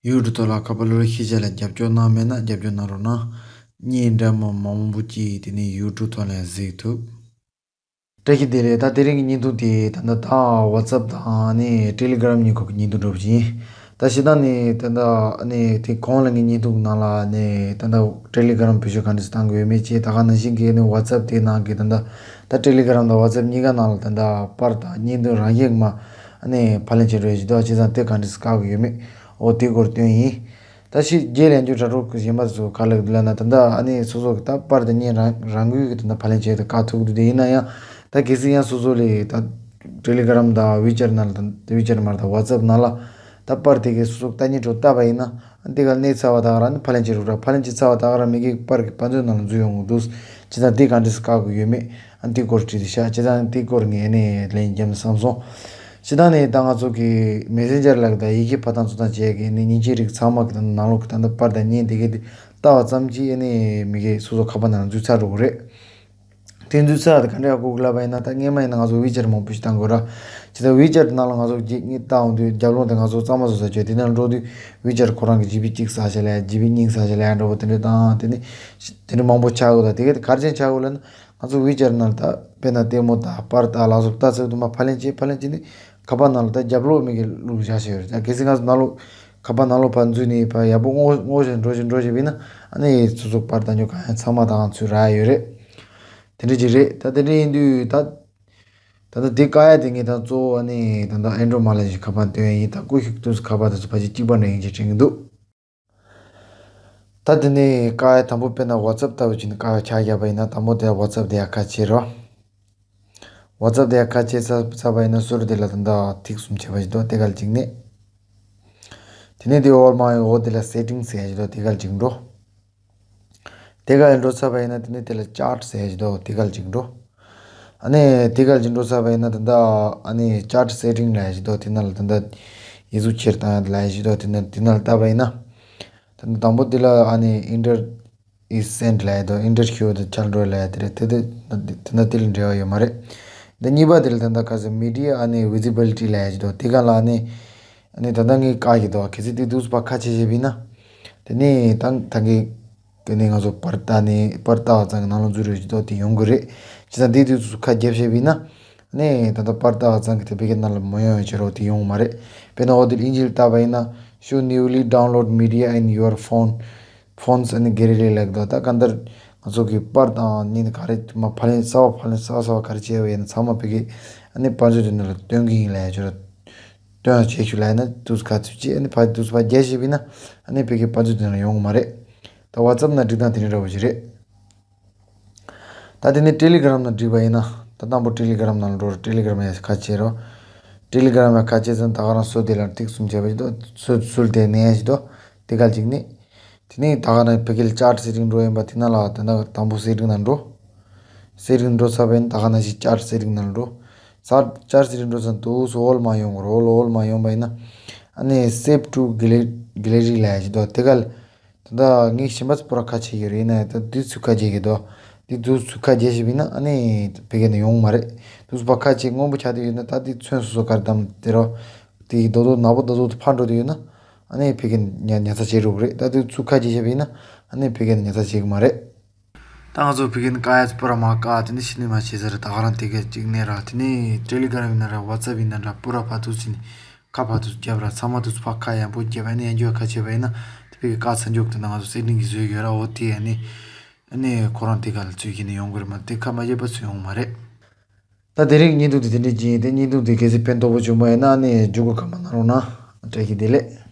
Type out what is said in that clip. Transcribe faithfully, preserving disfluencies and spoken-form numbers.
ཡུ་ཊུབ་ཐོག་ལ་ཁ་པར་གློག་ཀླད་ཤེས་བྱ་ལ་རྒྱབ་སྐྱོར་གནང་མེད་ན་རྒྱབ་སྐྱོར་གནང་རོགས་གནང་། བརྙན་འདྲ་མིན་མང་པོ་ཅིག་དེ་ནས་ཡུ་ཊུབ་ཐོག་ལ་གཟིགས་ཐུབ། བཀྲ་ཤིས་བདེ་ལེགས། ད་དེ་རིང་གི་བརྙན་ཐུང་དེ་ད་ལྟ་ད་ཝ་ཙབ་དང་ནི་ཊེ་ལི་གྷི་རམ་གཉིས་སྐོར་གྱི་བརྙན་ཐུང་འདྲ་པོ་ཅིག་ཡིན། ད་ཕྱི་ད་ནི་ད་ལྟ་ནི་དེ་གོང་ལ་ངའི་བརྙན་ཐུང་ནང་ལ་ནི་ད་ལྟ་ཊེ་ལི་གྷི་རམ་བེད་སྤྱོད་ག་འདྲ་སེ་བཏང་དགོས་ཡོད་མེད་ཅེས། ད་ག་ནང་བཞིན་གྱི་ནི་ཝ་ཙབ་དེ་ནང་གི་ད་ལྟ་ད་ཊེ་ལི་གྷི་རམ་དང་ཝ་ཙབ་གཉིས་ཀ་ནང་ལ་ད་ལྟ་པར་དང་བརྙན་ཐུང་རང་བཞིན་མ་ནི་ཕབ་ལེན་བྱེད་འགྲོ་ཡི་ཞིག་འདུག་བྱས་ཙང་དེ་ག་འདྲ་སེ་བཀག་དགོས་ཡོད་མེད། འོ་དེ་སྐོར་སྟོན་ཡིན། ད་ཕྱི་རྒྱལ་ཡན་ཆོད་དྲ་གྲོགས་ཀྱི་གཞན་པ་ཚོ་ག་ལ་ལ་ན་ད་ལྟ་ཨ་ནི་སོ་སོ་གི་ད་པར་དང་བརྙན་རང་རང་འགུལ་གྱི་ད་ལྟ་ཕབ་ལེན་བྱེད་དུ་བཀག་ཐུབ་ཀྱི་འདུག་དེ་ཡིན་ན་ཡང་ད་གལ་སྲིད་ཡང་སོ་སོ་ལས་ད་ཊེ་ལི་གྷི་རམ་དང་ཝི་ཅེཊ་ནང་ལ་ད་ཝི་ཅེཊ་མ་རེད་ད་ཝ་ཙབ་ནང་ལ་ད་པར་དེ་གའི་སོ་སོ་ལྟ་ཉན་འགྲོ་ལྟ་བ་ཡིན་ན་ཨ་དེ་ག་གནས་ཚར་བ་ད་ག་རང་ནི་ཕབ་ལེན་བྱེད་རུག་ར། ཕབ་ལེན་བྱེད་ཚར་བ་ད་ག་རང་མི་གི་པར་གྱི་དཔེ་མཛོད་ནང་ལ་འཛུལ་ཡོང་གི་འདུག་བྱས་ཙང་དེ་ག་འདྲ་སེ་བཀག་དགོས་ཡོད་མེད། ཨ་འདི་སྐོར་བྲིས་ཏེ་བཞག་བྱས་ཙང་འདི་སྐོར་ངས་ནི་ལན་རྒྱབ་ན་བསམ་སོང་། སྤྱིར་བཏང་ནི་ད་ང་ཚོ་གི་མེ་སེན་ཇར་ལབ་ཀྱི་ད་ཡི་གེ་ཕབ་སྟངས་བཟོ་སྟངས་བྱས་ཀྱི་ནི་མཉེན་ཆས་རིགས་ཚང་མ་གི་ད་ནང་ལོགས་ཀྱི་ད་ལྟ་པར་དང་བརྙན་དེ་གའི་དེ་ལྟ་བ་ཙམ་གྱིས་ཨ་ནི་མི་གི་སོ་སོ་ཁ་པར་ནང་འཛུལ་ཚར་འགྲོ་གི་རེད། དེ་འཛུལ་ཚར་དེ་ག་འདྲ་ཡག་པོ་གི་ལབ་པ་ཡིན་ན་ད་སྔས་མ་ཡིན་ན་ང་ཚོ་ཝི་ཅེཊ་མང་པོ་ཞིག་བཏང་དགོས་ར། ཇི་ལྟར་ཝི་ཅེཊ་ནང་ལ་ང་ཚོ་གཅིག་གཉིས་བཏང་འོང་དུས་རྒྱབ་ལོགས་དེ་ང་ཚོ་གཙང་མ་བཟོ་ས་བྱས་དེ་ནང་འགྲོ་དུས་ཝི་ཅེཊ་ཁོ་རང་གི་ཇི་བི་གཅིག་ཟ་བྱས་ལ་ཇི་བི་གཉིས་ཟ་བྱས་ལ་འགྲོ་བ་དེ་འདྲ་དང་དེ་ནི་དེ་འདྲ་མང་པོ་ཆགས་དགོས། ད་དེ་ག་དེ་ག་རེ་བྱས་ཆགས་དགོས་ལབ་ན། ང་ཚོ་ཝི་ཅེཊ་ནང་ལ་ད་དཔེར་ན་ལྟད་མོ་དང་པར་དང་ལ་སོགས་ལྟ་ཚར་དུས་མ་ཕབ་ལེན་བྱེད་ཕབ་ལེན་བྱེད་ནི་ཁ་པར་ནང་ལ་ད་རྒྱབ་ལོགས་མི་གི་བླུགས་བཞག་བཞག་ཡོད་རེད། ད་གལ་སྲིད་ང་ཚོ་ནང་ལོགས་ཁ་པར་ནང་ལོགས་ཕར་འཛུལ་ནས་ཕར་ཡག་པོ་སྔོག་སྔོག་བཞིན་འགྲོ་བཞིན་འགྲོ་བཞིན་པ་ཡིན་ན་ཨ་ནི་སོ་སོ་པར་ལྟ་རྒྱུ་གང་ཡང་ཚང་མ་ད་གང་ཚུད་རག་ཡོད་རེད། དེ་འདྲ་ཅིག་རེད། ད་དེ་འདྲ་ཡིན་དུས་ད་ད་ལྟ་དེ་བཀག་ཡ་དེ་ངས་ད་གཙོ་བོ་ཨ་ནི་ད་ལྟ་ཨེན་ཌོ་རོཌ་མ་ལ་ཞིག་ཁ་པར་སྟོན་ཡ་ཡིན། ད་ཀུ་ཤུ་ཏུ་ཁ་པར་དེ་ཚོ་ཕལ་ཆེར་གཅིག་པ་འདྲ་ཡིན་ཅེས་དྲན་གྱི་འདུག་ད་དེ་ནས་བཀག་ཡ་དང་པོ་དཔེར་ན་ཝ་ཙབ་ལྟ་བུ་བྱས་ནས་བཀག་ཡ་ཆ་བཞག་པ་ཡིན་ན་དང་པོ་དེ་ཝ་ཙབ་དེ་ཡར་ཁ་ཕྱེ་རོགས། ཝ་ཙབ་དེ་ཡར་ཁ་ཕྱེ་ཚར་ཚར་བ་ཡིན་ན་ཟུར་དེ་ལ་ད་ལྟ་ཐིག་གསུམ་བྱས་པ་ཞིག་འདུག་དེ་ག་ལ་གཅིག་ནས། དེ་ནས་དེ་འོག་མ་འོག་དེ་ལ་སེ་ཊིང་ཟེར་ཡ་ཞིག་འདུག་དེ་ག་ལ་གཅིག་འགྲོ། དེ་ག་ལ་འགྲོ་ཚར་བ་ཡིན་ན་དེ་ནས་དེ་ལ་ཅཱར་ཊི་ཟེར་ཡ་ཞིག་འདུག་དེ་ག་ལ་གཅིག་འགྲོ། ཨ་ནི་དེ་ག་ལ་གཅིག་འགྲོ་ཚར་བ་ཡིན་ན་ད་ལྟ་ཨ་ནི་ཅཱར་ཊི་སེ་ཊིང་ལབ་ཡ་ཞིག་འདུག་དེ་ནང་ལ་ད་ལྟ་ཡིག་གཟུགས་ཁྱེར་བཏང་ཡ་ལབ་ཡ་ཞིག་འདུག་དེ་ནང་དེ་ནང་ལ་བལྟས་པ་ཡིན་ན། ད་ལྟ་དང་པོ་དེ་ལ་ཨ་ནི་ཨིན་ཊར་ཨི་སེན་ཊི་ལབ་ཡ་དང་ཨིན་ཊར་ཁྱེར་དང་ཆགས་འགྲོ་ལབ་ཡ་དེ་རེད། དེ་དེ་ད་ལྟ་དེ་ལ་འབྲེལ་བ་ཡོད་མ་རེད། ད་གཉིས་པ་དེ་ལ་ད་ལྟ་ག་ཟེར་མི་ཌི་ཡ་ཨ་ནི་ཝི་ཛི་བི་ལི་ཊི་ལབ་ཡ་ཅིག་འདུག་དེ་ག་ལ་ཨ་ནི་ཨ་ནི་ད་ལྟ་ངས་བཀག་གི་འདུག་གལ་སྲིད་དེ་འདུག་སེ་ཕར་ཁ་ཕྱེ་བྱས་པ་ཡིན་ན། དེ་ནས་ད་ད་གི་དེ་ནས་ང་ཚོ་པར་ལྟ་ནས་པར་ལྟ་བ་ཙམ་གྱི་ནང་ལ་འཛུལ་རེ་ཅིག་འདུག་དེ་ཡོང་གི་རེད། བྱས་ཙང་དེ་དུས་སུ་ཁ་བརྒྱབ་བྱས་པ་ཡིན་ན། ནས་ད་ལྟ་པར་ལྟ་བ་ཙམ་གྱིས་དེ་བོད་སྐད་ནང་ལ་མི་ཡོང་བའི་ཕྱིར་རོ་དེ་ཡོང་མ་རེད། དཔེར་ན་འོ་དེ་ཨིན་ཇི་ལ་བལྟས་པ་ཡིན་ན། Show newly download media in your phone, phones and gallery ལབ་འདུག་ད་གང་ལྟར་ང་ཚོ་གི་པར་དང་བརྙན་ག་རེ་མ་ཕབ་ལེན་གསར་པ་ཕབ་ལེན་གསར་པ་གསར་པ་ག་རེ་བྱས་པ་ཡིན་ན་ཚང་མ་བོད་སྐད་ཨ་ནི་པར་མཛོད་དེ་ནང་ལ་སྟོན་གྱི་ཡིན་ལབ་ཡ་ཅིག་རོ། སྟོན་ཡ་བྱེད་ཤོག་ལབ་ཡ་ན་དུས་ག་ཚོད་ཅིག་ཨ་ནི་ཕར་དུས་ཕར་རྒྱག་བྱས་པ་ཡིན་ན་ཨ་ནི་བོད་སྐད་པར་མཛོད་དེ་ནང་ལ་ཡོང་གི་མ་རེད། ད་ཝ་ཙབ་ནང་སྒྲིག་སྟངས་དེ་འདྲ་འདྲ་པོ་ཞིག་རེད། ད་དེ་ནས་ཊེ་ལི་གྷི་རམ་ནང་སྒྲིག་པ་ཡིན་ན། ད་དང་པོ་ཊེ་ལི་གྷི་རམ་ནང་ལ་འགྲོ་ར། ཊེ་ལི་གྷི་རམ་ཡང་ཁ་ཕྱེ་རོགས། ཊེ་ལི་གྷི་རམ་ཡང་ཁ་ཕྱེ་ཙང་ད་ག་རང་སོ་དེ་ལ་ཐིག་གསུམ་བྱས་པ་ཞིག་འདུག་སོ་སོ་དེ་ནས་ཡང་ཞིག་འདུག་དེ་ག་ཅིག་ནི། དེ་ནས་ད་ག་རང་བོད་སྐད་ལ་ཅཱར་ཊི་སེ་ཊིང་འགྲོ་ཡིན་པ་དེ་ན་ལ་དེ་ན་དང་པོ་སེ་ཊིང་ནང་འགྲོ། སེ་ཊིང་འགྲོ་ཚར་བ་ཡིན་ད་ག་ནང་བཞིན་ཅཱར་ཊི་སེ་ཊིང་ནང་འགྲོ། ས་ཅཱར་ཊི་སེ་ཊིང་འགྲོ་ཙང་དུས་སུ་འོག་མ་ཡོང་གི་རེད། འོག་འོག་མ་ཡོང་པ་ཡིན་ན། ཨ་ནི་Save to Gale- Gallery ལབ་ཡ་ཞིག་འདུག་དེ་ག་ལ། ད་ལྟ་ངས་གཞན་པ་ཚོ་པུ་ར་ཁ་ཕྱེ་གི་རེད་ན་ད་དུས་ཚོད་ཁ་ཕྱེ་གི་འདུག་དེ་དུས་ཚོད་ཁ་ཕྱེ་ཞིག་ཡིན་ན་ཨ་ནི་བོད་སྐད་ནང་ཡོང་མ་རེད། དུས་ཚོད་ཕར་ཁ་ཕྱེ་སྔོན་པོ་ཆགས་དུས་ཡོད་ན་ད་དེ་ཚོན་སོ་སོ་ག་རེ་བདམས་དེ་རོ། དེ་རྡོག་རྡོག་ནག་པོ་རྡོག་རྡོག་དེ་ཕར་འགྲོ་དུས་ཡོད་ན་ཨ་ནི་བོད་སྐད་ཉར་ཉར་ཚགས་བྱེད་རུག་རེད། ད་དུས་ཚོད་ཁ་ཕྱེ་ཞིག་ཡིན་ན་ཨ་ནི་བོད་སྐད་ཉར་ཚགས་བྱེད་གི་མ་རེད། ད་ང་ཚོ་བོད་སྐད་ནི་བཀག་ཡ་ཚོ་པུ་ར་མ་བཀག་དེ་ནི་ཕྱི་ནས་མ་བྱེད་ས་རེད། ད་ག་རང་དེ་ག་ཅིག་ནས་ར་དེ་ནི་ཊེ་ལི་གྷི་རམ་ཡིན་ན་ར་ཝ་ཙབ་ཡིན་ན་ར་པུ་ར་ཕར་དུས་ཕྱི་ནས། ཁ་ཕར་དུ་བརྒྱབ་ར་ཚང་མ་དུ་ཕར་ཁ་ཡང་པོ་བརྒྱབ་ཨ་ནི་ཡང་རྒྱུ་ཁ་ཕྱེ་བ་ཡིན་ན་དེ་བས་ཀྱི་དཀའ་ཚ་འཇོག་དེ་ན་ང་ཚོ་སེ་ཊིང་གི་བཟོས་ཡོད་ར། འོ་དེ་ཨ་ནི་ཨ་ནི་ཁོ་རང་དེ་ག་ལ་ཚུད་ཀྱི་ནི་ཡོང་གི་རེད་མ་དེ་ཁ་མ་བརྒྱབ་པ་ཚུད་ཡོང་མ་རེད། ད་དེ་རིང་བརྙན་ཐུང་དེ་དེ་འདྲས་ཀྱི་ཡིན་ཏེ་བརྙན་ཐུང་དེ་གལ་སྲིད་ཕན་ཐོགས་པོ་བྱུང་བ་ཡིན་ན་ཨ་ནི་བརྒྱུད་སྐུར་ཁ་མ་གནང་རོགས་གནང་། བཀྲ་ཤིས་བདེ་ལེགས།